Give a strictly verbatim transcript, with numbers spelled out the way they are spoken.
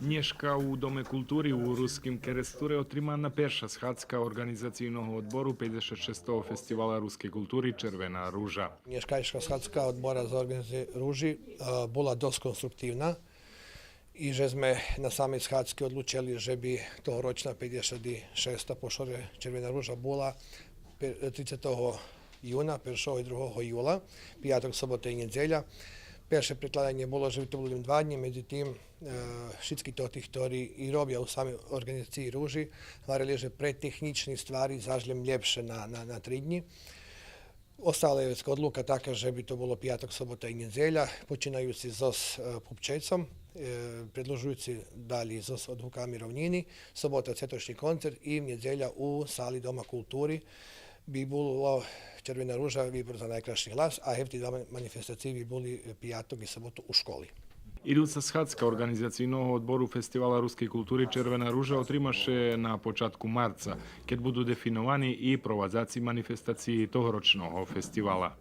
Нєшка у Доме култури у Руским Керестуре отримана перша схадзка Орґанизацийного одбору пейдзешат шестого фестивала рускей култури Червена ружа. Нєшкайша схадзка одбора за орґанизацию ружи, е, була досц конструктивна и же зме на самей схадзки одлучели же би тогорочна пейдзешат шеста по шоре Червена ружа була пе-, трицетого юна, першого и другого юла, пияток, собота и нєдзеля. Перше предкладанє було же би то були два днї, медзитим, е, шицки тоти хтори и робя у самей орґанизациї ружи, гварели же пре технїчни ствари заш лєм лєпше на, на, на три днї. Остала є вецка одлука така же би то було пияток, собота и нєдзеля, починаюци зоз, е, Пупчецом, е, предлужуюци далєй зоз Одгуками ровнїни, собота Цветочни концерт и в нєдзеля у сали Дома култури би було Червена ружа, вибор за найкрасши глас, а гевти два ман-, манифестациї би були, е, пияток и соботу у школи. Идуца схадзка Орґанизацийного одбору Фестивала рускей култури Червена ружа отрима ше на початку марца, кед буду дефиновани и провадзаци манифестациї тогорочного фестивала.